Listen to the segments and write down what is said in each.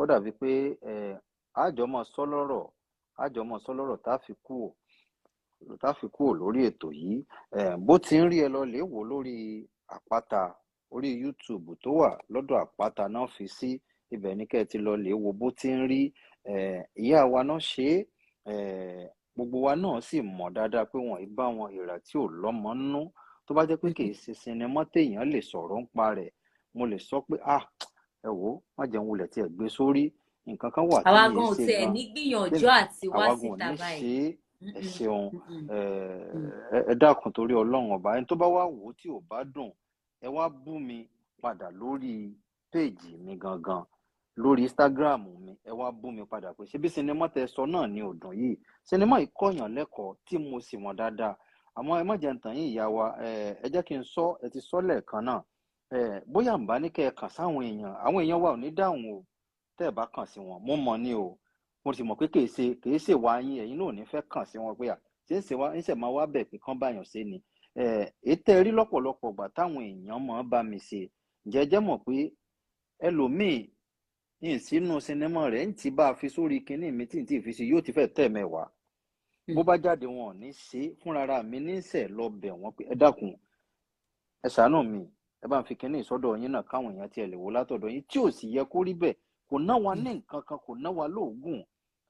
Ó dàbí pé àjọ mọ́ sọ lọ́rọ̀ tá a fi kúò lórí ètò yìí. Bó ti ń rí, ẹ lọ lè wò lórí Àpáta, orí YouTube tó wà lọ́dọ̀ Àpáta náà fi sí ibẹ̀ ní kẹ́ ẹ ti lọ lè wo bó ti ń rí. Ìyá wa náà ṣe é, gbogbo wa náà sì mọ̀ dáadáa pé wọ́n ì bá wọn ìrà tí ò lọ́mọ nínú. Tó bá jẹ́ pé kì í ṣe sinimá téèyàn lè sọ̀rọ̀ ń pa rẹ̀, mo lè sọ pé, "Ah, ẹ wò ó, má jẹun wulẹ̀ tí ẹ gbé sórí." Nǹkan kan wà tí Àwa mi gan ò ṣe tiẹ̀ gan ní gbìyànjú àti wá àwa gan ò síta ní báyìí. ṣe é. Ẹ ṣeun. Ẹ dákun, torí Ọlọ́run Ọba, ẹni tó bá wá wò ó tí ò bá dùn, ẹ wá bú mi padà lórí péèjì mi gangan lórí Instagram mi. Ẹ wá bú mi padà pé ṣebí sinimá tẹ sọ náà ni ò dùn yìí. Sinimá yìí kọ́yàn lẹ́kọ̀ọ́ tí mo sì mọ̀ dáadáa. Àmọ́ ẹ má jẹ́ ń tàn yín, ìyá wa. Ẹ jẹ́ kí n sọ, ẹ ti sọ lẹ́ẹ̀kan náà. Bóyá ń bá ní kẹ́ ẹ kàn sáwọn èèyàn, àwọn èèyàn wa ò ní dáhùn o. Tẹ́ ẹ bá kàn sí wọn, mo mọ̀ ní o, mo sì mọ̀ pé kìí ṣe wá yín, ẹ̀yin náà ò ní fẹ́ kàn sí wọn pé à ṣé ń ṣe wá ń ṣe máa wá bẹ̀ pé kán báyàn ṣe ni. Ètò ẹ rí lọ́pọ̀lọpọ̀ ìgbà táwọn èèyàn máa bá mi ṣe jẹ́jẹ́ mọ̀ pé ẹlòmíì ní sínú sinimá rẹ̀ ń ti bá a fi sórí kinní mi tí n tí fi ṣe yóò ti fẹ́ tẹ̀ 10. Bó bá jáde, wọn ò ní ṣe é fúnra mi, ní sẹ̀ lọ bẹ̀ wọ́n pé, "Ẹ dákun, ẹ ṣàánú mi, ẹ bá ń fi kinní ìsọdọ̀ yín náà káwọn èèyàn tiẹ̀ lè wò látọ̀dọ̀ yín," tí ò sì yẹ kó rí bẹ́ẹ̀. Kò ná wa ní nǹkan kan, kò ná wa lóògùn,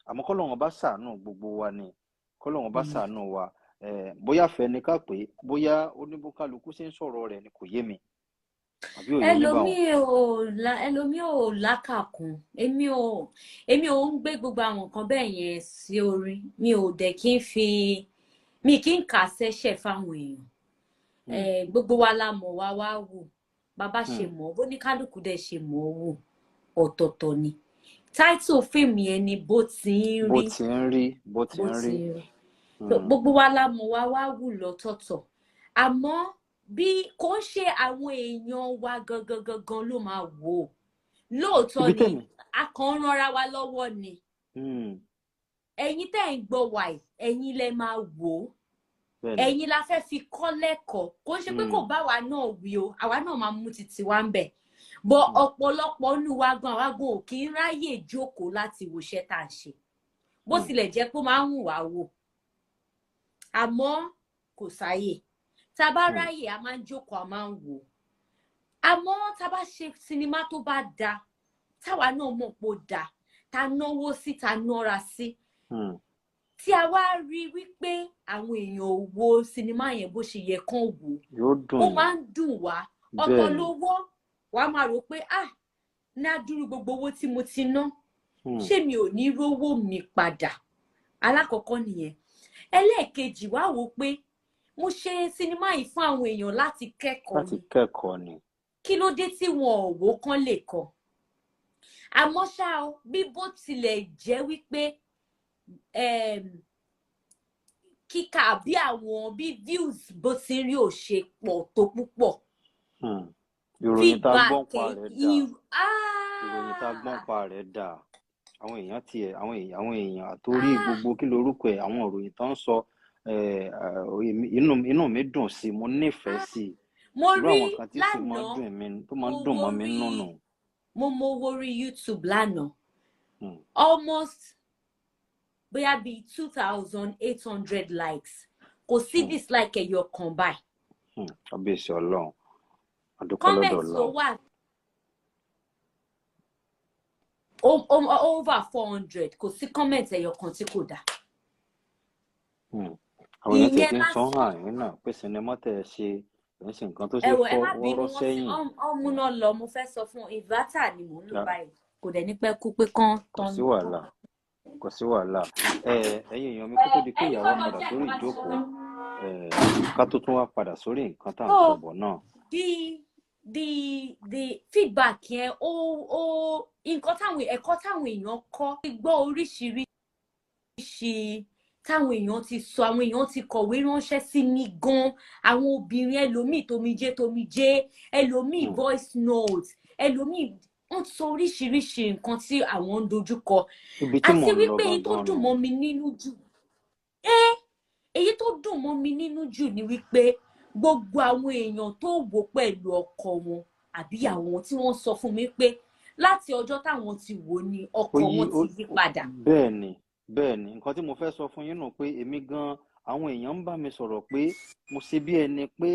àmọ́ kọ́lọ́run bá ṣàánú gbogbo wa ni, kọ́lọ́run bá ṣàánú wa. Bóyá fẹ́ ni ká pè é, bóyá oníbókálukú ṣe ń sọ̀rọ̀ rẹ̀ ni, kò yé mi. Àbí òye yín báwọn? Ẹlòmíì ò lákàkún. Èmi ò ń gbé gbogbo àwọn nǹkan bẹ́ẹ̀ yẹn sí orí. Mi ò dẹ̀ kí ń fi, mi kì í kà sẹ́sẹ̀ fáwọn èèyàn. Gbogbo wa la mọ̀ wá wá wò bàbá ṣe mọ̀, bó ní kálukú dẹ̀ ṣe mọ̀ ọ́ wò ọ̀tọ̀ọ̀tọ̀ ni. Title fíìmù yẹn ni Bó Ti ń Bó Rí. Ti ń Rí, Bó Ti Bó ń Ti Rí. ń Rí. So, gbogbo wa la mọ̀ wá wá wù lọ́tọ̀ọ̀tọ̀, àmọ́ bí kò ń ṣe àwọn èèyàn wa gangan gangan ló máa wò ó lóòótọ́ Ibi ni. tèmi A kàn ń ranra wa lọ́wọ́ ni. Ẹ̀yin tẹ́ ń gbọ́ wa yìí, ẹ̀yin lẹ máa wò ó. Ẹ̀yin la fẹ́ fi kọ́ lẹ́kọ̀ọ́. Kò ń ṣe pé kò bá wa náà wí o, àwa náà máa mú títí wa ń bẹ̀ bọ́. Ọ̀pọ̀lọpọ̀ nù wa gan, àwa gan ò kí ń ráyè jókòó láti wòṣẹ́ tá à ń ṣe, bó tilẹ̀ jẹ́ pé ó máa ń wù wá wò, àmọ́ kò sáyè. Tá a bá ráyè, a máa ń jókòó, a máa ń wò ó. Àmọ́ tá a bá ṣe sinimá tó bá dáa, táwa náà mọ̀ pé ó dáa, tá a náwó sí, tá a nára sí, tí a wá rí wípé àwọn èèyàn ò wo sinimá yẹn bó ṣe yẹ kán wò ó, Yóò dùn ó yín. máa ń dùn wá. Ọ̀tọ̀ lówó, wàá máa rò pé, "Ah, ní adúrú gbogbo owó tí mo ti ná, ṣé mi ò ní rówó mi padà?" Alákọ̀ọ́kọ́ nìyẹn. Ẹlẹ́ẹ̀kejì, wá wò ó pé mo ṣe sinimá yìí fún àwọn èèyàn láti kẹ́kọ̀ọ́ Láti ni. kẹ́kọ̀ọ́ ni. Kí ló dé tí wọn ò wò kán lè kọ́? Àmọ́ ṣá o, bí bó tilẹ̀ jẹ́ wípé kíkà bí àwọn bí views bó ti ń rí ò ṣe pọ̀ tó púpọ̀, Ìròyìn tá a gbọ́n feedback pa rẹ̀ dáa. Ìròyìn tá a gbọ́n pa rẹ̀ dáa. Àwọn èèyàn tiẹ̀, àwọn èèyàn àtórí gbogbo kí lorúkọ ẹ̀, àwọn ìròyìn tó ń sọ, inú mi dùn sí i, mo nífẹ̀ẹ́ sí i. Mo Irú rí àwọn kan tí sì máa ń lánàá dùn mí, tó máa ń mo dùn wo mọ́ mi rí nínú nù. Mo wo rí YouTube lánàá, almost bóyá bíi 2,800 likes, kò sí dislike ẹyọ kan báyìí. Kábíyèsí Ọlọ́run, àdúpẹ́ lọ́dọ̀ Comment tó Ọlọ́run. wà over 400, kò sí comment ẹyọ kan tí kò dáa. Àwọn èèyàn tiẹ̀ Ìyẹn ti ń sọ lásán. hàn yín náà pé sinimá tẹ̀ ẹ ṣe kì í ṣe nǹkan tó Ẹ ṣe wò, ẹ má bínú, fọwọ́rọ́ wọ́n ti sẹ́yìn. ọ́n múná lọ. Mo fẹ́ sọ fún, inverter ni mò ń lò báyìí, kò dẹ̀ ní pẹ́ kú pé kán Kò tán. sí wàhálà, kò sí wàhálà. Ẹ̀yin èèyàn mi, kó tó di pé ìyàwó padà sórí ìjókòó, ká tó tún wá padà sórí nǹkan tá à ń So sọ bọ̀ náà. The feedback yẹn, ó nǹkan táwọn ẹ̀kọ́ táwọn èèyàn kọ́ ti gbọ́, oríṣiríṣi táwọn èèyàn ti sọ, àwọn èèyàn ti kọ̀wé ránṣẹ́ sí mi gan, àwọn obìnrin, ẹlòmíì tomijé tomijé, ẹlòmíì voice note, ẹlòmíì wọ́n sọ oríṣiríṣi nǹkan tí àwọn ń dojúkọ. Ibi tí mò Àti ń lọ wípé èyí tó gangan dùn nù. mọ́ mi nínú jù, èyí tó dùn mọ́ mi nínú jù ni wípé gbogbo àwọn èèyàn tó wò pẹ̀lú ọkọ wọn àbí àwọn tí wọ́n sọ fún mi pé Láti ọjọ́ táwọn ti wò ní Ó ọkàn yí wọn ó ti yí padà. Bẹ́ẹ̀ ni, bẹ́ẹ̀ ni. Nǹkan tí mo fẹ́ sọ fún yín nù pé èmi gan, àwọn èèyàn ń bá mi sọ̀rọ̀ pé mo ṣe bí ẹni pé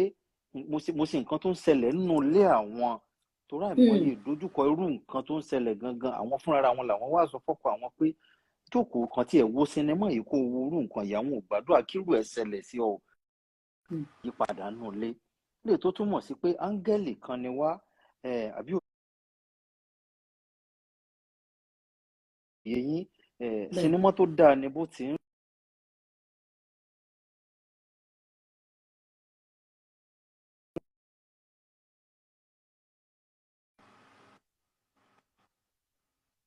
mo ṣe nǹkan tó ń ṣẹlẹ̀ nínú ilé àwọn, torí àìmọye ìdojúkọ irú nǹkan tó ń ṣẹlẹ̀ gangan, àwọn fúnra wọn làwọn wá sọ fọ́kọ àwọn pé jókòó kan tí ẹ̀ wo sinimá yìí, kó wo irú nǹkan ìyàwó ò gbàdúrà kírú ẹ̀ ṣẹlẹ̀ sí ọ, yípadà nínú ilé lè tó túmọ̀ sí pé áńgẹ́lì kan ni wá, àbí òye yín? Sinimá tó dáa ni bó ti ń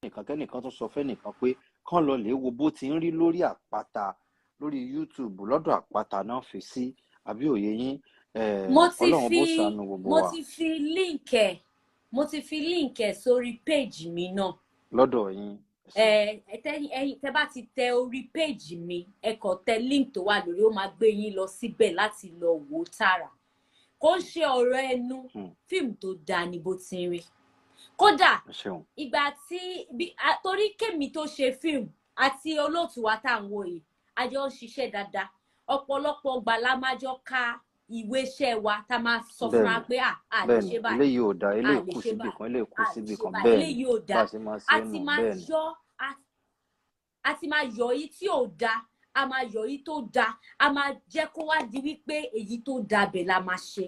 nìkan kẹ́nìkan tó sọ fẹ́nìkan pé kán lọ lè wo bó ti ń rí lórí àpáta, lórí YouTube lọ́dọ̀ àpáta náà fi sí, àbí òye yín? Mo ti Ọlọ́run bó fi ṣàánú gbogbo mo wa. ti fi link ẹ̀, mo ti fi link ẹ̀ sórí page mi náà. Lọ́dọ̀ yín. Ẹ tẹ́yìn, ẹ̀yin tẹ́ bá ti tẹ orí page mi, ẹ kàn tẹ link tó wà lórí, ó máa gbé yín lọ síbẹ̀ láti lọ wò ó tààrà. Kò ń ṣe ọ̀rọ̀ ẹnu, fíìmù tó dáa ni bó ti ń rí. Kódà Ẹ ṣeun. ìgbà tí bí torí kémi tó ṣe fíìmù àti olóòtú wa tá à ń wò yìí, a jọ ń ṣiṣẹ́ dáadáa. Ọ̀pọ̀lọpọ̀ ọgbà la máa jọ ka ìwé iṣẹ́ wa, tá a máa sọ fúnra pé à lè ṣe báyìí, Eléyìí ò dáa, à eléyìí lè kù ṣe síbì báyìí, kan, eléyìí kù à lè síbì ṣe kan. báyìí, Bẹ́ẹ̀ ni, eléyìí ò bá dáa. a ṣe máa ṣe A nù, ti máa bẹ́ẹ̀ ni. yọ, a ti máa yọ èyí tí ò dáa, a máa yọ èyí tó dáa, a máa jẹ́ kó wá di wípé èyí tó dáa bẹ̀ la máa ṣe.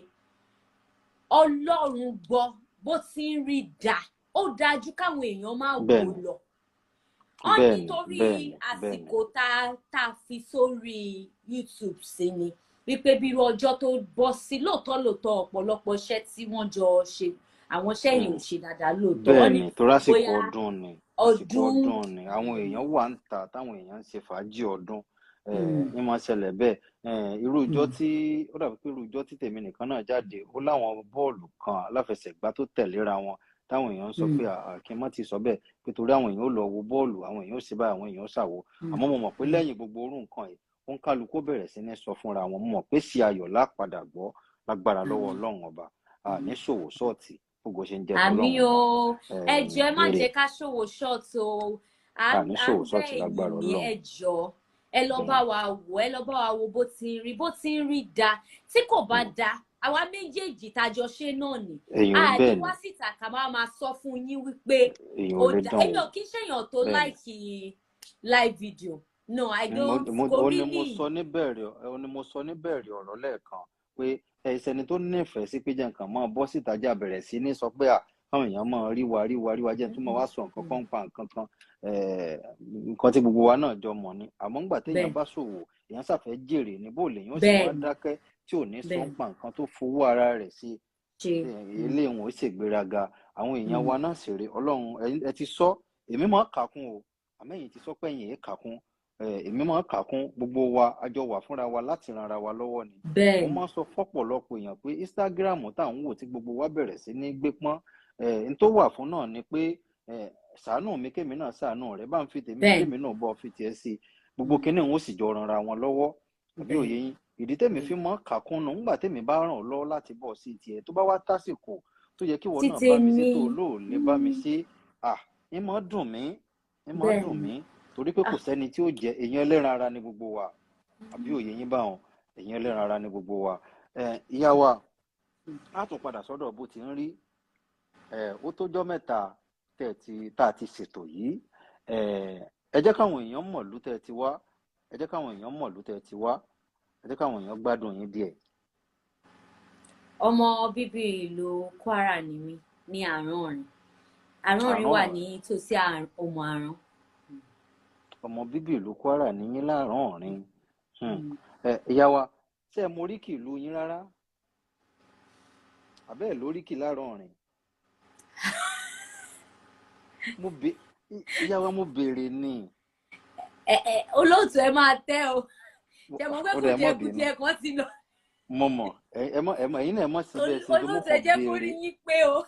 Ọlọ́run gbọ́, bó ti ń rí dáa, ó dájú káwọn èèyàn máa wò lọ. Wọ́n nítorí àsìkò tá a fi sórí YouTube sí ni wípé bí irú ọjọ́ tó bọ́ sí, lóòótọ́ lóòótọ́, ọ̀pọ̀lọpọ̀ iṣẹ́ tí wọ́n jọ ṣe, àwọn iṣẹ́ yẹn ò ṣe dáadáa lóòótọ́. Wọ́n ní Bẹ́ẹ̀ni, torí àsìkò bóyá ọdún ni, àsìkò ọdún ọdún ni, àwọn èèyàn wà ń ta táwọn èèyàn ń ṣe fàájì ọdún, ní máa ṣẹlẹ̀ bẹ́ẹ̀. Irú ìjọ tí ó dàbí pé irú ìjọ tí tèmi nìkan náà jáde, ó láwọn bọ́ọ̀lù kan aláfẹsẹ̀gbá tó tẹ̀léra wọn táwọn èèyàn ń sọ pé kí n má ti sọ bẹ́ẹ̀, pé torí àwọn èèyàn ó lọ wo bọ́ọ̀lù, àwọn èèyàn ó ṣe báyìí, àwọn èèyàn ó ṣàwo. Àmọ́ mo mọ̀ pé lẹ́yìn gbogbo orú nǹkan yìí, ó ń kálukú bẹ̀rẹ̀ sí ní sọ fúnra wọn. Mo mọ̀ pé sí ayọ̀ lápadà gbọ́ lágbára lọ́wọ́ Ọlọ́run ọba, ní ṣòwò ṣọ́ọ̀tì gbogbo ṣe ń jẹ́ Àmì Ọlọ́run o. ọba. Ẹ jọ̀ọ́, ẹ má Èrè. jẹ́ ká ṣòwò ṣọ́ọ̀tì o. À Àní ń ṣòwò bẹ̀ ṣọ́ọ̀tì lágbára yín ní, Ọlọ́run. ẹ jọ̀ọ́, ẹ lọ bá wa wò, ẹ lọ bá wa wo bó ti ń rí. Bó ti ń rí da, tí kò bá da, àwa méjèèjì tájọ ṣe náà ni Èèyàn a ní bẹ́ẹ̀ ni wá síta ká máa máa sọ fún yín wípé èèyàn ó ò lè da. dán Èmi wò. ò kí ń ṣèyàn tó like live video, no, I don't. Kò Ó ní mo really. sọ níbẹ̀rẹ̀, ó ní mo sọ níbẹ̀rẹ̀ ọ̀rọ̀ lẹ́ẹ̀kan pé ẹsẹ̀ni tó nífẹ̀ẹ́ sí pé jẹ́ nǹkan máa bọ́ síta já bẹ̀rẹ̀ sí ní sọ pé à káwọn èèyàn máa rí wa rí wa rí wa, jẹ́ tó máa wá sọ nǹkan kan pa nǹkan kan, nǹkan tí gbogbo wa náà jọ mọ̀ ni. Àmọ́ ńgbà téèyàn bá ṣòwò, èèyàn ṣàfẹ́ jèrè ní bó lèèyàn ó sì wá dákẹ́ tí ò ní sọ ń pa nǹkan tó fowó ara rẹ̀ sí Ṣe. Ilé wọn ó ṣègbéraga àwọn èèyàn wa náà sì rè. Ọlọ́run, ẹ ti sọ, èmi máa kà kún o, àmọ́ ẹ̀yin ti sọ pé ẹ̀yin èé kà kún. Èmi máa kà kún gbogbo wa, a jọ wà fúnra wa láti ran ara wa lọ́wọ́ ni. Mo máa ń sọ fọ́pọ̀lọpọ̀ èèyàn pé Instagram tá à ń wò tí gbogbo wa bẹ̀rẹ̀ sí ní gbé pọ́n, n tó wà fún náà ni pé ṣàánú mi kémi náà ṣàánú rẹ, bá ń fi tèmi kémi náà bọ́ fi tiẹ̀ sí, gbogbo kinní òun ó sì jọ ranra wọn lọ́wọ́, àbí òye yín? Ìdí tèmi fi mọ́ kàkún nù, ńgbà tèmi bá ràn ọ́ lọ́wọ́ láti bọ̀ sí tiẹ̀, tó bá wá tásìkò tó yẹ kí ìwọ náà bá mi ṣe, tó olóòlè bá mi ṣe, à ń mọ́ dùn mí, ń mọ́ dùn mí, torí pé kò sẹ́ni tí ó jẹ èèyàn ẹlẹ́ran ara ní gbogbo wa, àbí òye yín bá wọn? Èèyàn ẹlẹ́ran ara ní gbogbo wa. Ìyá wa, á tún padà sọ́dọ̀ bó ti ń rí. Ó tójọ́ mẹ́ta tá a ti ṣètò yìí. Ẹ jẹ́ káwọn èèyàn mọ̀ lú tẹ́ ẹ ti wá, ẹ jẹ́ káwọn èèyàn mọ̀ lú tẹ́ ẹ ti wá, ẹ jẹ́ káwọn èèyàn gbádùn yín díẹ̀. Ọmọ bíbí ìlú Kwara ni mí, ní Àránrìn. Àránrìn wà ní tòsí Òmù Àrán. Ọmọ bíbí ìlú Kwara ní yín l'Àránrìn. Ìyá wa, ṣé ẹ mọ oríkì ìlú yín rárá? Àbẹ́ ẹ̀ lóríkì l'Àránrìn? Mo bè ìyá wa, mo béèrè ni. Ẹ ẹ olóòtú, ẹ máa tẹ o. Ṣe mọ̀ pé kùdìẹ̀kùdìẹ̀ kan ti lọ. Mo mọ̀, ẹ mọ̀, ẹ mọ̀, ẹ̀yin náà ẹ mọ̀ síbẹ̀ sí i. Olóòtú, ẹ jẹ́ kó rí yín pé o.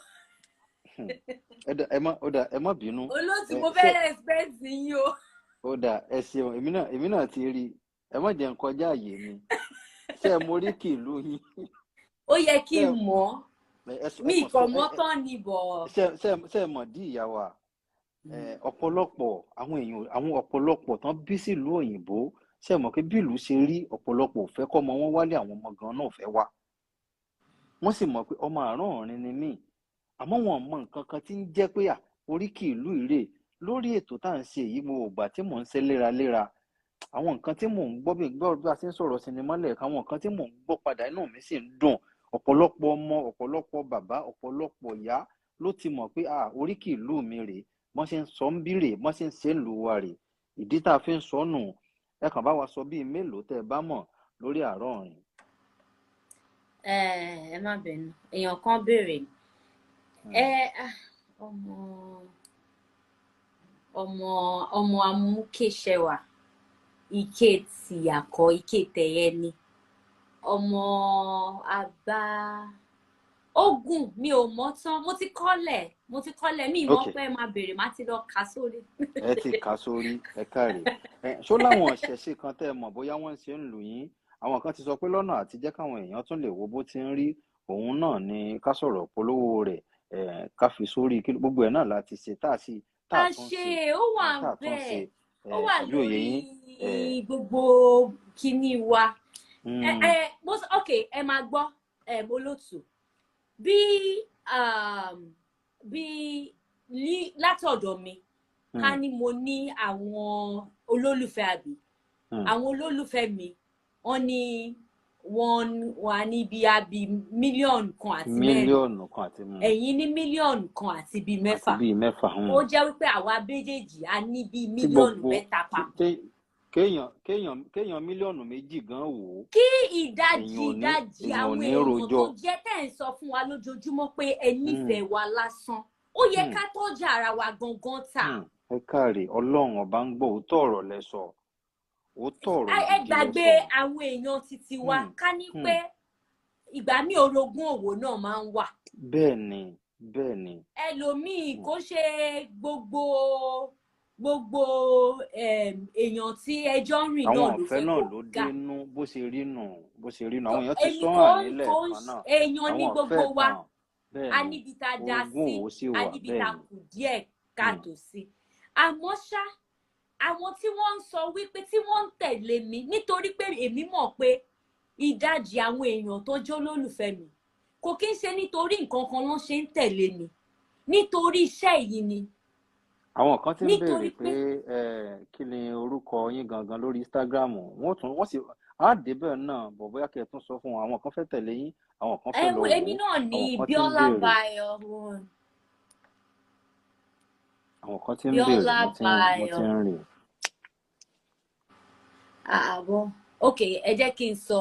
Ẹ mọ̀, ó dà, ẹ mọ̀ bínú. Olóòtú, mo fẹ́ respect yín o. Ó dà, ẹ ṣeun. Èmi náà ti rí i. Ẹ má jẹ́ n kọjá àyè mi. Ṣé ẹ mọ oríkì ìlú yín? Ó yẹ kí n mọ̀. Mi kàn mọ́ tán ni bọ̀. Ṣe mọ̀ dí ìyá wa, ọ̀pọ̀lọpọ̀ àwọn èèyàn, àwọn ọ̀pọ̀lọpọ̀ tán bí sílùú òyìnbó, ṣe mọ̀ pé bí ìlú ṣe rí, ọ̀pọ̀lọpọ̀ ò fẹ́ kọ́ ọmọ wọn wálé, àwọn ọmọ gan náà fẹ́ wá. Wọ́n sì mọ̀ pé ọmọ àárọ̀ ọ̀rin ni mí, àmọ́ wọn mọ nǹkan kan tí ń jẹ́ pé oríkì ìlú ìrè. Lórí ètò tá à ń ṣe yìí, mo ò gbà tí mò ń ṣe léraléra, àwọn nǹkan tí mò ń gbọ́ bí gbọ́ bí a ti ń sọ̀rọ̀ sinimá lẹ́ẹ̀kan, àwọn nǹkan tí mò ń gbọ́ padà, inú mi sì ń dùn. Ọ̀pọ̀lọpọ̀ ọmọ, ọ̀pọ̀lọpọ̀ bàbá, ọ̀pọ̀lọpọ̀ ìyá ló ti mọ̀ pé oríkì ìlú mi rèé, bọ́n ṣe ń sọ ń bí rèé, bọ́n ṣe ń ṣe ń lù wá rèé. Ìdí tá a fi ń sọ nù. Ẹ kàn bá wa sọ bíi mélòó tẹ́ ẹ bá mọ̀ lórí àárọ̀ ọ̀rìn. Ẹ má bínú, èèyàn kan béèrè ọmọ ọmọ ọmọ amúkéṣẹwà ike tìyàkọ ike tẹyẹ ni ọmọ àgbà ogun, mi ò mọ̀ tán. Mo ti kọ́lẹ̀ mi mọ̀ pé máa béèrè, má ti lọ kà sórí. Ẹ ti kà sórí, ẹ káre. Ṣó láwọn ìṣẹ̀ṣe kan tẹ́ ẹ mọ̀ bóyá wọ́n ń ṣe ń lù yín? Àwọn kan ti sọ pé lọ́nà àti jẹ́ káwọn èèyàn tún lè wo bó ti ń rí òun náà ni ká sọ̀rọ̀ polówó rẹ̀, ká fi sórí gbogbo ẹ̀ náà láti ṣe tá a sì tá a tún ṣe. Ó wà bẹ́ẹ̀, ó wà lórí gbogbo kíní wa. Ok, ẹ máa gbọ́ olóòtú bí bí látọ̀dọ̀ mi, ká ní mo ní àwọn olólùfẹ́ àbí àwọn olólùfẹ́ mi, wọ́n ní wọ́n wà ní bí àbí 1.4 mílíọ̀nù. 1.4 mílíọ̀nù. Ẹ̀yin ní 1.4 mílíọ̀nù. Àti bíi mẹ́fà. Ó jẹ́ wípé àwa méjèèjì a ní bíi 3 mílíọ̀nù papọ̀. Kéèyàn 2 mílíọ̀nù gan wò ó. Kí ìdajì àwọn èèyàn tó jẹ́ tẹ̀ ń sọ fún wa lójoojúmọ́ pé ẹ nífẹ̀ẹ́ wa lásán, ó yẹ ká tọ́jú ara wa gangan ta. Ẹ káre, Ọlọ́run ọba ń gbọ́, òótọ́ ọ̀rọ̀ lẹ sọ. Ẹ gbàgbé àwọn èèyàn títí wa, ká ní pé ìgbà míì orogún òwò náà máa ń wà. Bẹ́ẹ̀ni bẹ́ẹ̀ni. Ẹlòmíì kò ṣe gbogbo èèyàn tí ẹjọ́ ń rìn náà ló fẹ́ kó ga. Àwọn ọ̀fẹ́ náà ló dénú bó ṣe rí nù, bó ṣe rí nù. Àwọn èèyàn ti sọ hàn nílẹ̀ kan náà. Èèyàn ní gbogbo wa, a níbi tá a dá sí, a níbi tá a kù díẹ̀ káàtó sí. Àmọ́ ṣá, àwọn tí wọ́n ń sọ wípé tí wọ́n ń tẹ̀lé mi nítorí pé èmi mọ̀ pé ìdajì àwọn èèyàn tó jẹ́ olólùfẹ́ mi kò kí ń ṣe nítorí nǹkan kan ló ṣe ń tẹ̀lé mi, nítorí iṣẹ́ yìí ni. Àwọn kan ti ń béèrè pé kí ni orúkọ yín gangan lórí Instagram. Wọ́n tún wọ́n sì á débẹ̀ náà bọ̀, bóyá kí ẹ tún sọ fún wọn. Àwọn kan fẹ́ tẹ̀lé yín, àwọn kan fẹ́ lọ wò ó. Èmi náà ní Bíọ́lá Báyọ̀. Àwọn kan ti ń béèrè, mo ti ń rìn. Àbọ̀ ok, ẹ jẹ́ kí n sọ.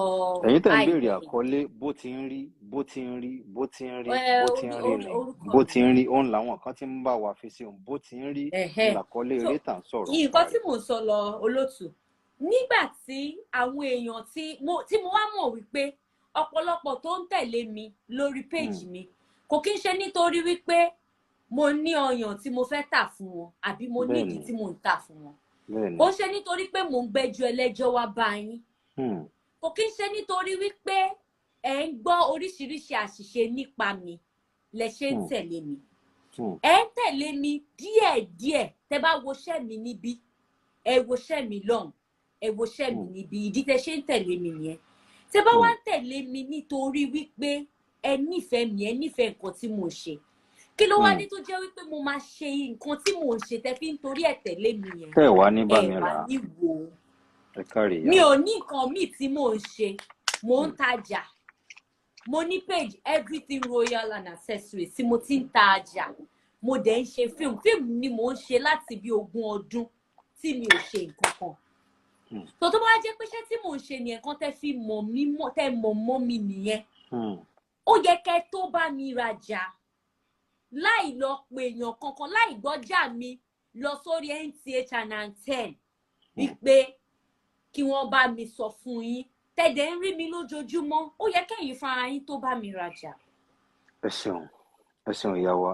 Ẹ̀yin tẹ̀ ń béèrè àkọlé bó ti ń rí, bó ti ń rí, bó ti ń rí, bó ti ń rí ni bó ti ń rí, òun làwọn kan ti ń bá wa fi sí òun bó ti ń rí làkọlé eré tà ń sọ̀rọ̀. Nǹkan tí mò ń sọ lọ olótù, nígbà tí àwọn èèyàn tí mo wá mọ̀ wípé ọ̀pọ̀lọpọ̀ tó ń tẹ̀lé mi lórí péjì mi kò kí ń ṣe nítorí wípé mo ní ọyàn tí mo fẹ́ tà fún wọn àbí mo ní ìdí tí mò ń tà fún wọn. Kò ṣe nítorí pé mò ń gbẹ́jọ́ ẹlẹ́jọ́ wá bá yín. Kò kí ń ṣe nítorí wípé ẹ ń gbọ́ oríṣiríṣi àṣìṣe nípa mi lẹ ṣe ń tẹ̀lé mi. Ẹ ń tẹ̀lé mi díẹ̀díẹ̀. Tẹ bá woṣẹ́ mi níbí, ẹ woṣẹ́ mi lọ́hùn, ẹ woṣẹ́ mi níbí, ìdí tẹ ṣe ń tẹ̀lé mi nìyẹn. Tẹ bá wá ń tẹ̀lé mi nítorí wípé ẹ nífẹ̀ẹ́ mi, ẹ nífẹ̀ẹ́ nǹkan tí mò ń ṣe, kí ló wá dé tó jẹ́ wípé mo máa ṣe nǹkan tí mò ń ṣe tẹ fi ń torí ẹ̀ tẹ̀lé mi yẹn? Tẹ́ wá ní bá mi rà á. Mi ò ní nǹkan míì tí mò ń ṣe, mò ń tajà. Mo ní page Everything Royal and Accessories tí mo ti ń tajà. Mo dẹ̀ ń ṣe fíìmù. Fíìmù ni mò ń ṣe láti bí 20 ọdún tí mi ò ṣe nǹkan kan. Tó bá jẹ́ pé iṣẹ́ tí mò ń ṣe nìyẹn kan tẹ́ fi mọ̀ mí tẹ́ mọ̀ mọ́ mi nìyẹn. Ó yẹ kẹ́ tó bá mi rajà láì lọ pè èèyàn kankan, láì gbọ́jà mi lọ sórí NTA Channel 10 wípé kí wọ́n bá mi sọ fún yín. Tẹ̀dẹ̀ ń rí mi lójoojúmọ́, ó yẹ kẹ́yìn fúnra yín tó bá mi rajà. Ẹ ṣeun, ẹ ṣeun ìyá wa.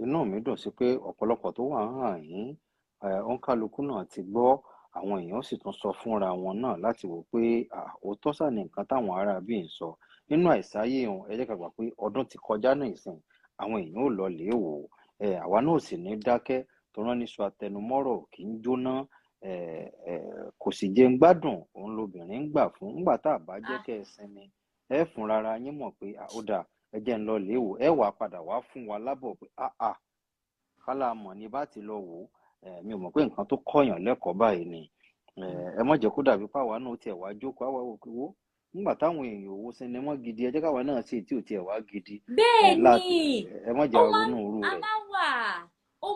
Inú mi dùn sí pé ọ̀pọ̀lọpọ̀ tó wà ń hàn yín, òǹkálukú náà ti gbọ́, àwọn èèyàn sì tún sọ fúnra wọn náà láti wò pé òótọ́ sà ní nǹkan táwọn ará bí ń sọ. Nínú àìsáyé òun, ẹ jẹ́ ká gbà pé ọdún ti kọjá náà ìsìn, àwọn èèyàn ò lọ lè wò ó. Àwa náà ò sì ní dákẹ́ tó rán níṣu àtẹnumọ́rọ̀ kì í jóná. Kò sì jẹ́ ń gbádùn òun lobìnrin ń gbà fún ńgbà tá a bá jẹ́ kẹ́ ẹ sinmi, ẹ fún rárá yín mọ̀ pé ó dáa, ẹ jẹ́ ń lọ lè wò. Ẹ wàá padà wá fún wa lábọ̀ pé àà kálá mọ̀ ní bá ti lọ wò ó. Mi ò mọ̀ pé nǹkan tó kọ̀yàn lẹ́kọ̀ọ́ báyìí ni. Ẹ má jẹ́ kó dàbí páwa náà tiẹ̀ wá jókòó àwa wò pé wó nígbà táwọn èèyàn ò wo sinimá gidi, ẹ jẹ́ káwa náà ṣe tí ò tiẹ̀ wá gidi. Bẹ́ẹ̀ ni. Ẹ má jẹ́ ronú irú a rẹ̀. Máa wà, ó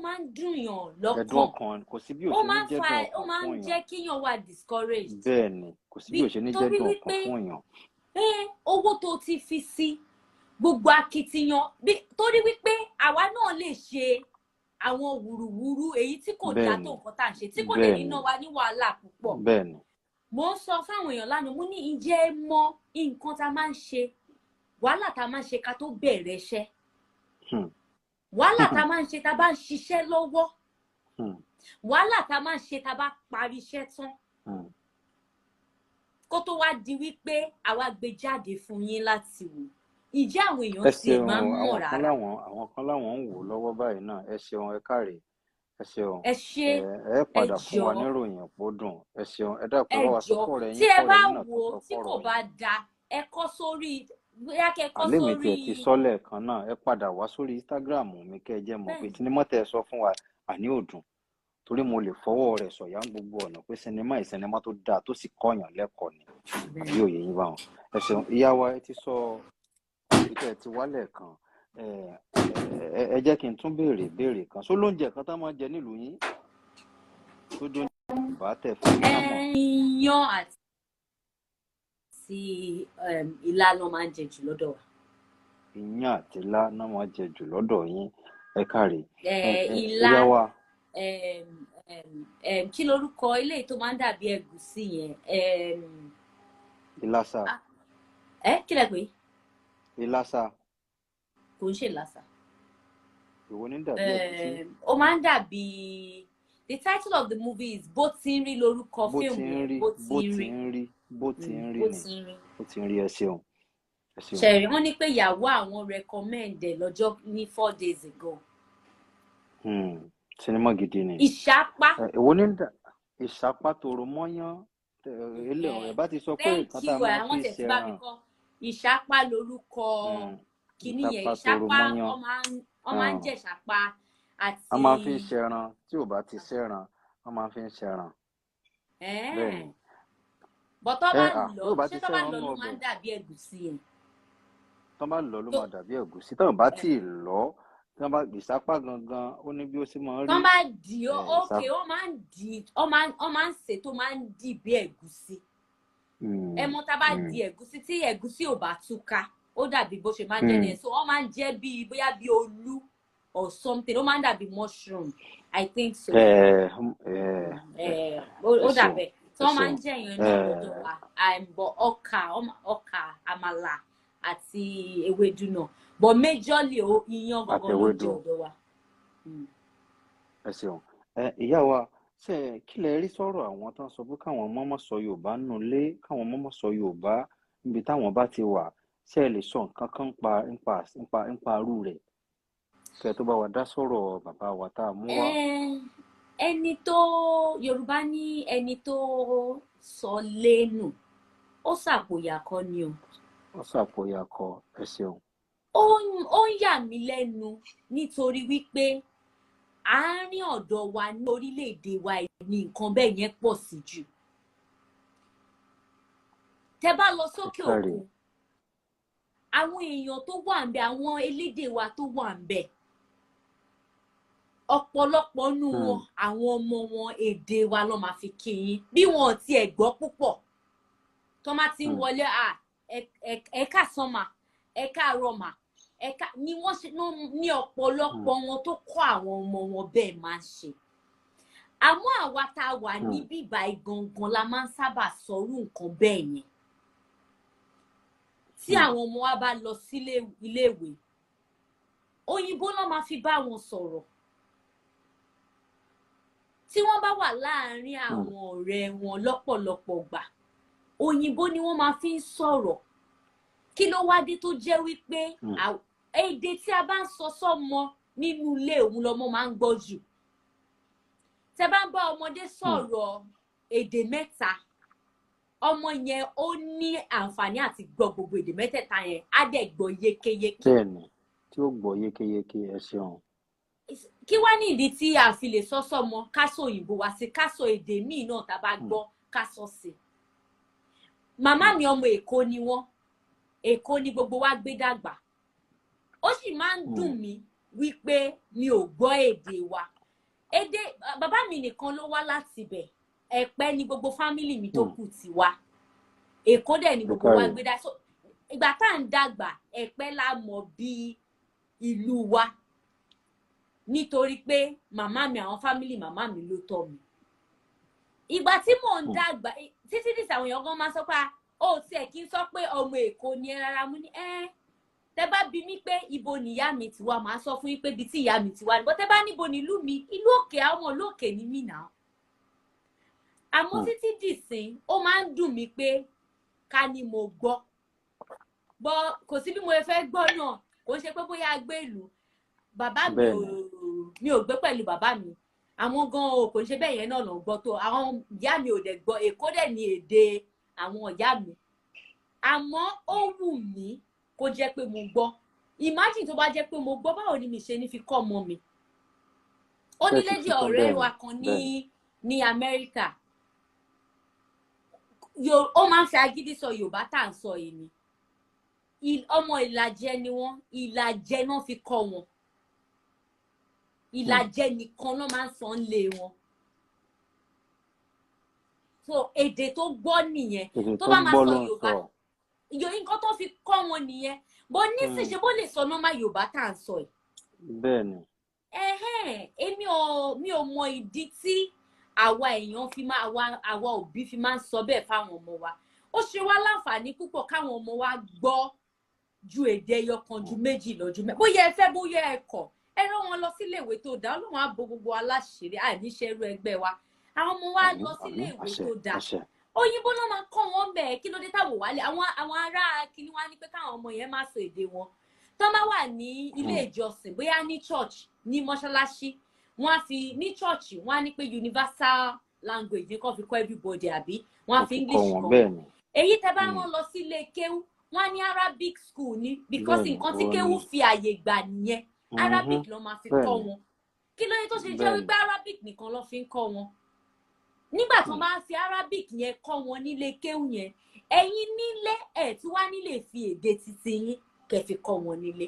máa ń dùnyàn ẹ̀dùn lọ́kàn. Ọkàn, kò sí bí ò Ó ṣe ní máa ń jẹ́ fa dùn ó ọkàn máa ń fún èèyàn. jẹ́ kíyàn wà discouraged. Bẹ́ẹ̀ ni, kò sí bí ò ṣe ní jẹ́ Torí dùn ọkàn wípé fún èèyàn. Owó tó ti fi sí gbogbo akitiyan bí, torí wípé àwa náà lè ṣe àwọn wùrùwùrù èyí tí kò dáa tó nǹkan tá à ń ṣe tí kò lè ní ná wa ní wàhálà púpọ̀. Mo ń sọ fáwọn èèyàn lánàá, mo ní, ǹjẹ́ ẹ mọ nǹkan tá a máa ń ṣe, wàhálà tá a máa ń ṣe ká tó bẹ̀rẹ̀ iṣẹ́, wàhálà tá a máa ń ṣe tá a bá ń ṣiṣẹ́ lọ́wọ́, wàhálà tá a máa ń ṣe tá a bá parí iṣẹ́ tán, kó tó wá di wípé àwa gbé jáde fún yín láti wò? Ǹjẹ́ àwọn Ẹ èèyàn tiẹ̀ ṣeun. máa ń mọ̀ Àwọn kan rárá? láwọn, àwọn kan láwọn ń wò lọ́wọ́ báyìí náà. Ẹ ṣeun, ẹ káre, ẹ ṣeun. Ẹ ṣé. Ẹ padà fún wa Jọ̀ọ́. níròyìn pó dùn. Ẹ ṣeun, ẹ dákun, Ẹ ẹ bá wa sọ jọ̀ọ́, fọ́ọ̀rẹ́ tí yín ẹ kọ́rẹ́ bá yín náà tó wò sọ ó tí kò fọ́rọ̀ bá yín. da, ẹ kọ sórí, bóyá kẹ́ kọ Àlẹ́ mi sórí. tiẹ̀ ti sọ lẹ́ẹ̀kan náà. Ẹ padà wá sórí Instagram mi kẹ́ ẹ jẹ́ mọ̀ pé sinimá tẹ́ ẹ sọ fún wa àní ò dùn, torí mo lè fọwọ́ rẹ̀ sọ̀yà ń gbogbo ọ̀nà pé sinimá yìí, sinimá tó dáa tó sì kọ́yàn lẹ́kọ̀ọ́ ni. Àbí òye yín báwọn? Ẹ ṣeun, ìyá wa. Ẹ ti sọ ibi tẹ́ ẹ ti wálẹ̀ kan. Ẹ jẹ́ kí n tún béèrè béèrè kan. Só lóúnjẹ kan tá máa jẹ nílùú yín tó dún bá tẹ̀ fún mi náà mọ̀? Iyán àti ilá ló máa ń jẹ jù lọ́dọ̀ wa. Iyán àti ilá náà máa jẹ jù lọ́dọ̀ yín. Ẹ káre. Ilá. Ìyá wa. Kí lorúkọ eléyìí tó máa ń dàbí ẹ̀gúsí yẹn? Ìlàsà. Ẹ kí lẹ pé? Ìlàsà. Kò ń ṣe ìlàsà. Ìwo ní dàbí ẹ̀gúsí? Ó máa ń dàbí, the title of the movie is Bó Ti ń Rí lórúkọ Bó Ti fíìmù ń yẹn. Rí. Bó Bó Ti ń Ti Rí. ń Rí, Bó Ti ń Rí Bó ni. Ti ń Rí. Bó Ti ń Rí. Ẹ ṣeun, ẹ ṣeun. Ṣẹ̀rí, wọ́n ní pé ìyàwó àwọn recommend ẹ̀ lọ́jọ́ ní 4 days ago. Sinimá gidi ni. Ìṣápá. Èwo ní dà ìṣápá tòrò mọ́yán ilé ọ̀rẹ́ bá ti sọ pé Thank nǹkan tá a you. máa Àwọn fi tẹ̀ tí bá mi ṣẹran. kọ́, ìṣápá lorúkọ kinní yẹn. Ìṣápá tòrò Ìṣápá. mọ́yán. Wọ́n máa ń jẹ ìṣápá àti A máa fi ń ṣẹran. Tí ò bá ti ṣẹran, wọ́n máa fi ń ṣẹran, bẹ́ẹ̀ ni. Bọ́ tó bá À lọ tí ò bá ṣé ti tó bá ṣẹran lọ nínú ló máa ọbẹ̀ ń dàbí ẹ̀gúsí yẹn. Tán bá lọ ló tó máa dàbí ẹ̀gúsí. Tán bá tí ì lọ, tí wọ́n bá ìṣápá gangan, ó ní bí ó ṣe máa ń rí. Tán bá dì ó Ìṣápá. Ókè, wọ́n máa ń dì wọ́n máa ń sè tó máa ń dì bí ẹ̀gúsí. Ẹ mọ̀, tá a bá di ẹ̀gúsí, tí ẹ̀gúsí ò bá túká, ó dàbí bó ṣe máa ń jẹ́ nìyẹn. So wọ́n máa ń jẹ́ bíi bóyá bíi olú or something. Ó máa ń dàbí mushroom, I think so. Ó Ẹ ṣeun. dàbẹ̀ tí Ẹ wọ́n máa ń ṣeun. jẹ yẹn náà lọ́dọ̀ wa. But ọkà, ọkà, àmàlà àti ewédú náà, but majorly ó iyán gangan ló jẹ Àtẹwédú. ọ̀dọ̀ wa. Ẹ ṣeun. Ẹ ìyá wa, ṣe kí lẹ rí sọ̀rọ̀ àwọn tó ń sọ pé káwọn ọmọ má sọ Yorùbá nù lé, káwọn ọmọ má sọ Yorùbá níbi táwọn bá ti wà? Ṣé ẹ lè sọ nǹkan kan nípa arú rẹ̀ kẹ́ ẹ tó bá wa dá sọ̀rọ̀ bàbá wa tá a mú wá? Ẹni tó, Yorùbá ní ẹni tó sọ lẹ́nu, ó ṣàpòyà kọ́ ni o. Ó ṣàpòyà kọ. Ẹ ṣeun. Ó ń yà mí lẹ́nu nítorí wípé àárín ọ̀dọ̀ wa ní orílẹ̀-èdè wa yìí ni nǹkan bẹ́ẹ̀ yẹn pọ̀ sí jù. Tẹ́ bá lọ Ẹ sókè káre. òkun, àwọn èèyàn tó wà ń bẹ, àwọn elédè wa tó wà ń bẹ, ọ̀pọ̀lọpọ̀ nú wọn, àwọn ọmọ wọn, èdè wa ló máa fi kí yín. Bí wọn ò tiẹ̀ gbọ́ púpọ̀, tó má ti ń wọlé, à ẹ káàsán mà, ẹ káàárọ̀ mà, ẹ ká ni wọ́n ṣe ní ọ̀pọ̀lọpọ̀ wọn tó kọ́ àwọn ọmọ wọn bẹ́ẹ̀ máa ń ṣe. Àmọ́ àwa tá a wà níbí báyìí gangan la máa ń sábà sọrú nǹkan bẹ́ẹ̀ yẹn. Tí àwọn ọmọ wa bá lọ sílé iléèwé, òyìnbó náà máa fi bá wọn sọ̀rọ̀. Tí wọ́n bá wà láàárín àwọn ọ̀rẹ́ wọn, lọ́pọ̀lọpọ̀ gbà, òyìnbó ni wọ́n máa fi ń sọ̀rọ̀. Kí ló wá dé tó jẹ́ wípé èdè tí a bá ń sọ sọ́mọ nínú ilé, òun lọmọ máa ń gbọ́ jù? Tẹ bá ń bá ọmọdé sọ̀rọ̀ èdè mẹ́ta, ọmọ yẹn ó ní àǹfààní àti gbọ́ gbogbo èdè mẹ́tẹ̀ẹ̀ta yẹn, á dẹ̀ gbọ́ yékéyéké. Bẹ́ẹ̀ni, tí ó gbọ́ yékéyéké. Ẹ ṣeun. Kí wá ní ìdí tí a fi lè sọ sọ́mọ, ká sọ òyìnbó wá sí, ká sọ èdè míì náà tá a bá gbọ́, ká sọ sí? Màmá mi, ọmọ Èkó ni wọ́n. Èkó ni gbogbo wa gbé dàgbà. Ó sì máa ń dùn mí wípé mi ò gbọ́ èdè wa. Èdè bàbá mi nìkan ló wá láti ibẹ̀. Ẹ̀pẹ́ ni gbogbo family mi tó kù ti wá. Èkó dẹ̀ ni gbogbo wa gbé dá. So ìgbà tá à ń dàgbà, Ẹ̀pẹ́ la mọ̀ bí ìlú wa, nítorí pé màmá mi, àwọn family màmá mi ló tọ́ mi. Ìgbà tí mò ń dàgbà títí dìsí, àwọn èèyàn gan máa sọ pé ó tiẹ̀ kí n sọ pé ọmọ Èkó ni ẹ rárá. Mú ní ẹ tẹ bá bi mí pé ibo ni ìyá mi ti wá, màá sọ fún yín pé ibi tí ìyá mi ti wá ni bó. Tẹ bá níbo nílùú mi, ìlú òkè, àwọn ìlú òkè ni mí náà. Àmọ́ títí dìsín, ó máa ń dùn mí pé ká ní mo gbọ́ bọ́. Kò sí bí mo fẹ́ gbọ́ náà. Kò ń ṣe pé bóyá gbé ìlú bàbá mi ò, mi ò gbé pẹ̀lú bàbá mi. Àwọn gan o, kò ń ṣe bẹ́ẹ̀ yẹn náà lọ gbọ́ tó. Àwọn ìyá mi ò dẹ̀ gbọ́. Èkó dẹ̀ ní èdè àwọn ìyá mi. Àmọ́ ó wù mí kó jẹ́ pé mo gbọ́. Imagine tó bá jẹ́ pé mo gbọ́, báwo ni mi ṣe ní fi kọ́ ọmọ mi? Ó ní lédè ọ̀rẹ́ wa kan ní Amẹ́ríkà, ó máa ń fi agídí sọ Yorùbá tá à ń sọ yìí ni. Ọmọ Ìlàjẹ ni wọ́n. Ìlàjẹ náà fi kọ́ wọn. Ìlàjẹ nìkan náà máa ń sọ ń lé wọn. So èdè tó gbọ́ nìyẹn. Tó bá máa sọ Yorùbá, nǹkan tó fi kọ́ wọn nìyẹn. Bó nísìnyí, bó lè sọ normal Yorùbá tá à ń sọ yìí. Bẹ́ẹ̀ni. Ẹhẹ́n, èmi ò mi ò mọ ìdí tí àwa èèyàn fi máa, àwa òbí fi máa ń sọ bẹ́ẹ̀ fáwọn ọmọ wa. Ó ṣe wá láǹfààní púpọ̀ káwọn ọmọ wa gbọ́ ju èdè ẹyọ kan, ju méjì lọ, ju mẹ́. Bóyá ẹ fẹ́, bóyá ẹ kọ̀, ẹ rán wọn lọ síléèwé tó dáa. Ọlọ́run á bo gbogbo aláṣìírí àìníṣẹ́rú ẹgbẹ́ wa. Àwọn ọmọ wa lọ síléèwé tó dáa, òyìnbó náà máa kọ́ wọn bẹ́ẹ̀. Kí ló dé táwọn wálé? Àwọn ará kìíní wá ní pé káwọn ọmọ yẹn má sọ èdè wọn tó bá wà ní ilé ìjọsìn, bóyá ní church, ní mọ́ṣáláṣí. Wọ́n á fi ní church, wọ́n á ní pé universal language ní kó fi kọ́ everybody, àbí wọ́n á fi English kọ́ wọn. Èyí tẹ́ bá wọn lọ sílé kéwú, wọ́n á ní Arabic school ní, because nǹkan tí kéwú fi àyè gbà nìyẹn. Arabic ló máa fi kọ́ wọn. Kí ló dé tó ṣe jẹ́ wípé Arabic nìkan ló fi ń kọ́ wọn? Nígbà tó máa ń fi Arabic yẹn kọ́ wọn nílé kéwú yẹn, ẹ̀yin nílé ẹ̀ tí wá nílé fi èdè titi yín kẹ́ fi kọ́ wọn nílé,